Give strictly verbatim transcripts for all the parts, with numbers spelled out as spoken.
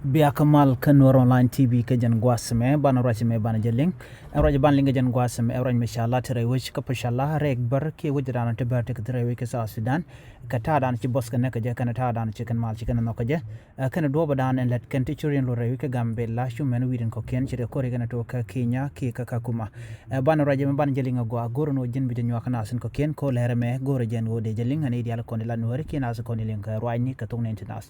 Bia kä mal kä Nuer Online T V kä jɛn gua̱a̱th ɛmɛ, banɛ ruac ɛmɛ banɛ jɛ liŋ. Ɛn ruac ban liŋ kä jɛn gua̱a̱th ɛmɛ ɛ ruac mi ca lat rɛy wec kä Pocala, rɛy bär kiɛ wec dan ti bär ti kɛ thi rɛy wec kä South Sudan. Kɛ ta̱a̱ dan ci buɔth kɛ näk kɛ jɛ, kɛnɛ ta̱a̱ dan ci kɛn mal ci kɛn nhɔk kɛ jɛ. Ɛ, kɛnɛ duɔ̱ɔ̱p dan ɛn lät kɛn ti ci riɛn lot rɛy wec kä Gambela, cu mɛn wi̱i̱dɛn kɔ̱kiɛn ci rɛ ko̱ri kɛnɛ tok kä Kenya kiɛ kä Kakuma. Ɛ, banɛ ruac ɛmɛ banɛ jɛ liŋ a gɔaa, go̱rɛ ni wä ji̱n bi jɛ nyuak kä nath in kɔ̱kiɛn, ko̱ lɛr ɛmɛ go̱rɛ jɛn wä dee jɛ liŋ, ɛn i̱ diaal kɔn di la Nuääri kiɛ nath kɔn di liŋ kɛ ruacni kɛ thok ni in ti nath.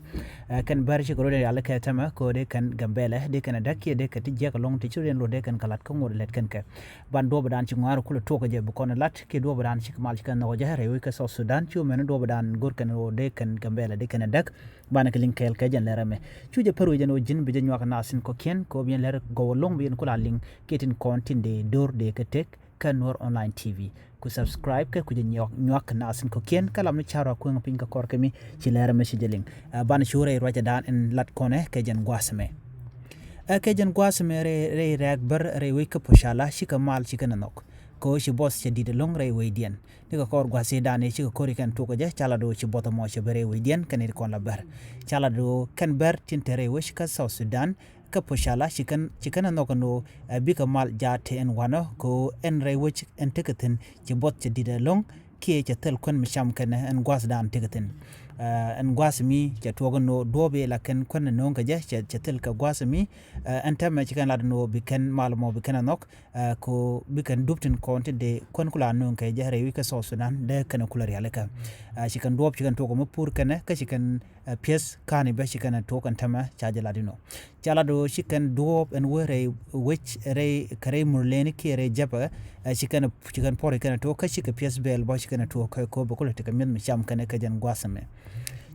Ɛ, kɛn bär cikɛ rɔ dee rial kɛ tɛmɛ ko̱ dee kɛn Gambela, dee kɛn a däk kiɛ dee kɛn ti jiäk ɛlɔ̱ŋ ti ci riɛn lot dee kɛn kɛ lat kä ŋot lät kɛn kɛ. Ban duɔ̱ɔ̱p dan ci ŋuaar kulɛ tuɔk kɛ jɛ bi kɔn lat kiɛ duɔ̱ɔ̱p dan ci kɛ mal ci kɛn nhɔk jɛ rɛy wec kä South Sudan, cu mɛn duɔ̱ɔ̱p dan go̱r kɛn rɔ dee kɛn Gambela dee kɛn a däk. Banɛ kɛ liŋ kɛɛl kɛ jɛn lɛr ɛmɛ. Cu jɛ pär wec jɛn wä ji̱n bi jɛ nyuak nath in kɔ̱kiɛn, ko̱ bi jɛn lɛr gɔw ɛlɔ̱ŋ bi jɛn kula liŋ kiɛ tin kɔn tin dee do̱r dee kɛ tek kä Nuer Online T V. Ku subscribe kɛ ku jɛ nyuak, nyuak nath in kɔ̱kiɛn kä lam ni ca̱r wa kueŋ piny kä kɔr kɛ mi ci lɛr ɛmɛ ci jɛ liŋ. Ɛ, banɛ cu rɛy ruacɛ dan in lat kɔnɛ kɛ jɛn gua̱a̱th ɛmɛ. Ɛ, kɛ jɛn gua̱a̱th ɛmɛ rɛy, rɛy rɛɛk bär rɛy wec kä Pocala cikɛ mal cikɛ nɛ nhɔk. Ko̱ ci buɔth cɛ di̱t ɛlɔ̱ŋ rɛy wecdiɛn. Ni kɛ kɔr gua̱a̱th dan i̱ cikɛ ko̱ri kɛn tuɔk kɛ jɛ, ca la do̱ ci buɔth ɛmɔ cɛ bär rɛy wecdiɛn kɛn i̱ kɔn la bär. Ca la do̱ kɛn bär tin te rɛy wec kä South Sudan, kä Pocala ci kɛn, ci kɛn a nhɔk ɛn ɣöö, ɛ, bikɛ mal jaat te ɛn wanɔ kɛ ɣöö ɛn rɛy wec ɛn tekɛ thi̱n ci buɔth cɛ di̱t ɛlɔ̱ŋ kiɛ cɛ thil kuän mi cam kɛnɛ ɛn gua̱a̱th dan tekɛ thi̱n. Ɛ, ɛn gua̱a̱th mi cɛ tuɔk ɛn ɣöö duɔ̱ɔ̱p i̱ la kɛn kuän ɛ nööŋ kɛ jɛ cɛ, cɛ thil kɛ gua̱a̱th mi, ɛ, ɛn tɛmɛ ci kɛn lat ɛn ɣöö bi kɛn mal mɔ bi kɛn a nhɔk, ɛ, kɛ ɣöö bi kɛn dup tin kɔn ti dee kuän kula nööŋ kɛ jɛ rɛy wec kä South Sudan dee kɛn kula rialikä. Ɛ, ci kɛn duɔ̱ɔ̱p ci kɛn tuɔk ɛ mi pur kɛnɛ kä ci kɛn ɛ, piɛth ka̱n i̱ bä ci kɛn ɛ tuɔk ɛn täämɛ ca jɛ lat inɔ. Ca lat ɣöö ci kɛn duɔ̱ɔ̱p ɛn wee rɛy wec rɛy kɛ rɛy Murleni kiɛ rɛy Jɛpɛ, ɛ, ci kɛn, ci kɛn puɔ̱r i̱ kɛn ɛ tuɔk kä cikɛ piɛth bɛɛl bä ci kɛn ɛ tuɔk kɛ ko̱ bɛ kulɛ tekɛ mi̱eth mi cam kɛnɛ kɛ jɛn gua̱a̱th ɛmɛ.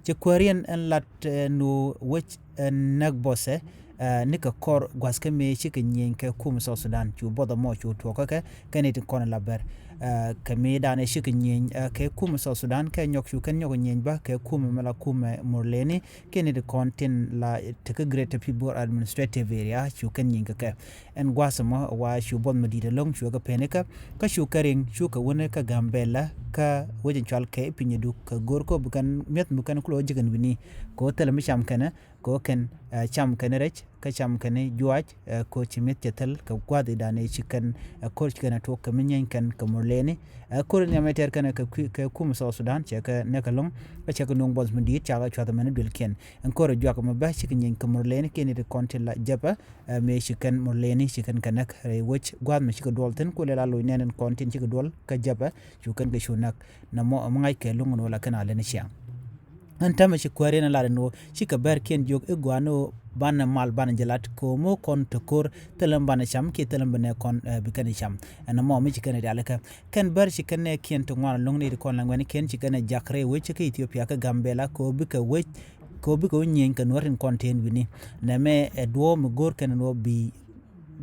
Ci kuääriɛn ɛn lat, ɛ, nu wec, ɛ, näk buɔthɛ, ɛ, nikɛ kɔr gua̱th kä mëë cikɛ nyieny kɛ kum South Sudan cu buɔth ɛmɔ cu tuɔk kä kɛ kɛn i̱ ti kɔn la bär. Ɛ, kɛ mëë danɛ cikɛ nyieny, ɛ, kɛ kum South Sudan kɛ nyɔk cu kɛn nyɔk nyieny bä kɛ kum mɛ la kum Murleni kɛn i̱ ti kɔn tin la tekä Greater Pibor Administrative Area cu kɛn nyieny kɛ kɛ. Ɛn gua̱a̱th ɛmɔ wa cu buɔth mi di̱i̱t ɛlɔ̱ŋ cu kɛ peni kä kä cu kɛ riŋ cu kɛ wuni kä Gambela kä wec in cual kɛ i̱ piny idu kɛ go̱r kɔ bi kɛn mi̱eth mi kɛn kulɔ ji̱ kɛn wi̱ni kɛ wä thilɛ mi cam kɛnɛ kɛ wä kɛn, ɛ, cam kɛn rɛc kä cam kɛn juac, ɛ, ko̱ ci mi̱eth cɛ thil kɛ gua̱a̱th i̱ danɛ ci kɛn, ɛ, ko̱r ci kɛn ɛ tuɔk kɛ mi nyieeny kɛn kɛ Murleni, ɛ, ko̱r in yamɛ tɛr kɛn kɛ, kɛ kum South Sudan cɛ kɛ nɛk ɛlɔ̱ŋ kä cɛ kɛ nuɔ̱ŋ buɔth mi di̱i̱t ca kɛ cua̱th ɛmɛn duëlkiɛn. Ɛn ko̱r ɛ juak ɛmɛ bä cikɛ nyieny kɛ Murleni kiɛn i̱ ti kɔn ti la Jɛpɛ, ɛ, mëë ci kɛn Murleni ci kɛn kɛ näk rɛy wec gua̱a̱th mi cikɛ duɔl thi̱n kulɛ la loc nɛn ɛn kɔn tin cikɛ duɔl kä Jɛpɛ cu kɛn kɛ cu näk. Nɛ mɔ ɛmɛ ŋa̱c kɛ luŋ ɛn wä la kɛn a lɛn ciaŋ. Ɛn täämɛ ci kuääriɛn ɛ lat ɛn ɣöö cikɛ bärkiɛn jiök i̱ gua̱a̱n ɣöö banɛ mal banɛ jɛ lat kɛ ɣöö mi kɔn te ko̱r thilɛ mi banɛ cam kiɛ thilɛ mi bi nɛ kɔn, ɛ, bi kɛn cam. Ɛn ɛmɔ mi ci kɛn rialikä kɛn bär ci kɛn nɛ kiɛn ti ŋuan ɛlɔ̱ŋ ni ti kɔn la ŋuɛ̈nikiɛn ci kɛn ɛ jak rɛy wec kä Ethiopia kä Gambela kɛ ɣöö bikɛ wec kɛ ɣöö bikɛ wec nyieny kɛ Nuäär tin kɔn tëë wi̱ni. Nɛmɛ ɛ duɔ̱ɔ̱p mi go̱o̱r kɛn ɛn ɣöö bi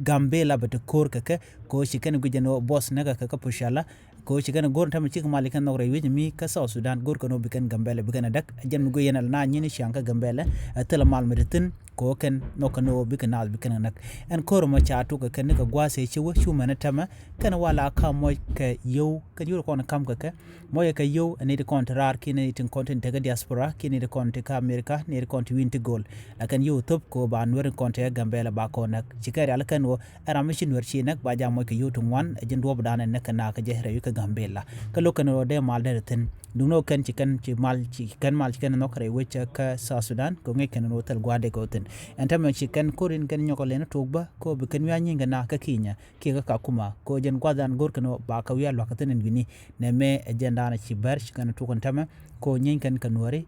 Gambela bɛ te ko̱r kɛ kɛ kɛ ɣöö ci kɛn guic ɛn ɣöö buɔth näk kɛ kɛ kä Pocala. Kɛ ɣöö ci kɛn go̱r täämɛ cikɛ mal ci kɛn nhɔk rɛy wi̱c mi kä South Sudan go̱r kɛn ɣöö bi kɛn Gambela bi kɛn a däk. Ɛ jɛn mi guic yɛn ala na nyin ciaŋ kä Gambela ɛ thilɛ mal mi te thi̱n kɛ ɣöö kɛn nhɔk kɛn ɣöö bi kɛn naath bi kɛn a näk. Ɛn ko̱r ɛmɔ ca tuk kɛ kɛn ni kɛ gua̱a̱th ëë ci wä cu mɛn ɛ täämɛ kɛn wa la ka mɔc kɛ yio̱w kɛn yio̱w kɔn kam kɛ kɛ. Mɔc kɛ yio̱w ɛ nɛy ti kɔn ti raar kiɛ nɛy ti kɔn ti tekɛ diaspora kiɛ nɛy ti kɔn ti kä America nɛy ti kɔn ti wi̱n ti go̱o̱l. Lakin yio̱w thöp kɛ ɣöö ba Nuäär in kɔn ti ɛ Gambela ba kɔn näk. Ci kɛ rial kɛn ɣöö ɛ ram mi ci Nuäär ci näk ba jam mɔc kɛ yio̱w ti ŋuan ɛ ji̱n duɔ̱ɔ̱pdan ɛ näk kɛ naak kɛ jɛ rɛy wi̱c kä Gambela. Kä lo̱k kɛn ɣöö dee mal dee rɛ thi̱n. Duŋni ɣöö kɛn ci kɛn ci mal ci kɛn mal ci kɛn nhɔk rɛy wec kä South Sudan kɛ ŋi̱i̱c kɛn ɣöö thil gua̱a̱th dee kɛ ɣöö thi̱n. Ɛn täämɛ ci kɛn ko̱r in kɛn nyɔk ɛ lɛn tok bä kɛ ɣöö bi kɛn wi̱i̱ a nyi̱n kɛ naak kä Kenya kiɛ kä Kakuma kɛ ɣöö jɛn gua̱a̱thdan go̱r kɛn ɣöö ba kɛ wi̱i̱ a lua̱k kɛ thi̱n in wi̱ni. Nɛmɛ ɛ jɛn daanɛ ci bär ci kɛn tok ɛn täämɛ kɛ ɣöö nyieny kɛn kɛ Nuääri.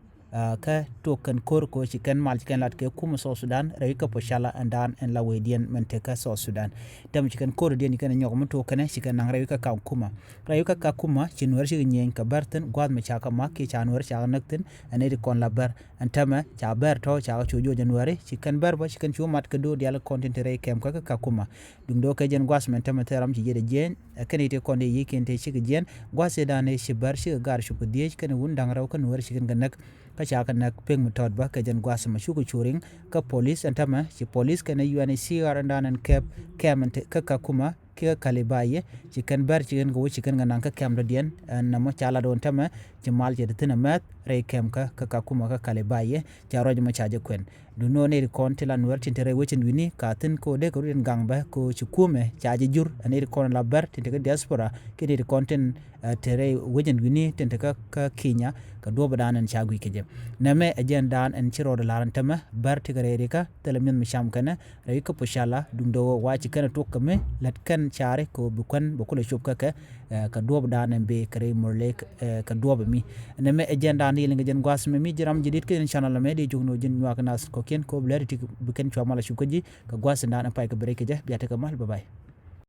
Kä tok kɛn ko̱r kɛ ɣöö ci kɛn mal ci kɛn lat kɛ kum South Sudan rɛy kä Pocala ɛn daan ɛn la wecdiɛn mɛn tek kä South Sudan. Täämɛ ci kɛn ko̱r diɛn ci kɛn nyɔk mi tok kɛnɛ ci kɛn naŋ rɛy kä Kakuma. Rɛy kä Kakuma ci Nuääri cikɛ nyieny kɛ bär thi̱n gua̱a̱th mi ca kɛ mak kiɛ ca Nuääri ca kɛ näk thi̱n. Ɛn nɛy ti kɔn la bär ɛn täämɛ ca bär tɔ̱ ca kɛ cu juɔc ɛ Nuääri ci kɛn bär bä ci kɛn cu mat kɛ do̱r diaal kɔn tin te rɛy kɛm kä kä Kakuma. Duŋdɛ ɣöö kɛ jɛn gua̱a̱th mɛn täämɛ thil ram ci jiɛt ɛ jiɛɛny ɛ kɛn i̱ ti kɔn i̱ yiëëkiɛn tɛ cikɛ jiɛn gua̱a̱th ëëdan ëë ci bär cikɛ gaar cop kɛ dhieec kɛn wun da̱ŋ rɛw kä Nuääri ci kɛn kɛ näk. Kä ca kɛ näk pek mi tɔt bä kɛ jɛn gua̱a̱th ɛmɛ cukɛ cu riŋ kä polis ɛn täämɛ ci polis kɛnɛ U N H C R ɛn da̱a̱n ɛn kɛp kɛm ɛn te kä Kakuma kiɛ kä Kalibayɛ ci kɛn bär ci kɛn kɛ wä ci kɛn kɛ naŋ kä kɛm dɔ̱diɛn. Ɛn nɔmɔ ca lat ɣöö ɛn täämɛ ci mal cɛ te thi̱n ɛmɛth. rɛy kɛmkä kä Kakuma kä Kalebaye ca ruac mɔ ca jɛ kuɛn. Duŋni ɣöö nɛy ti kɔn ti la Nuɛr tin te rɛy wecin wi̱ni ka thi̱n kɛ ɣöö dee kɛ rut in gaŋ bä kɛ ɣöö ci kumɛ ca jɛ jur, ɛ nɛy ti kɔn la Bär tin te kä diaspora kiɛ nɛy ti kɔn tin, eh, te rɛy wecin wi̱ni tin te kä, kä Kenya, kɛ duɔ̱ɔ̱pdan ɛn ca guic kɛ jɛ. Nɛmɛ ɛ jɛn dan ɛn ci rɔɔdɛ la̱r ɛn tämɛ, Bär ti kɛ rɛy rikä, thilɛ mi̱eth mi cam kɛnɛ, rɛy kä Pocala, duŋdɛ ɣöö wa ci kɛn ɛ tuɔk kɛ mi lät kɛn cari kɛ ɣöö bi kuɛn bɛ kulɛ cop kä kɛ, eh, kɛ duɔ̱ɔ̱pdan ɛn bi kɛ rɛy Murle, eh, kɛ duɔ̱ɔ̱p mi. Nɛmɛ ɛ jɛn dan di liŋ kɛ jɛn gua̱a̱th mɛ mi ji̱ ram jɛ dit kɛ jɛn channel mɛ di jukni ɣöö ji̱n nyuak nath kɔ̱kiɛn kɛ ɣöö bi lät ti bi kɛn cua mal a cop kä ji̱ kɛ gua̱a̱th in dan ɛn pay kɛ bi rɛy kɛ jɛ bia tekɛ mal, bye bye.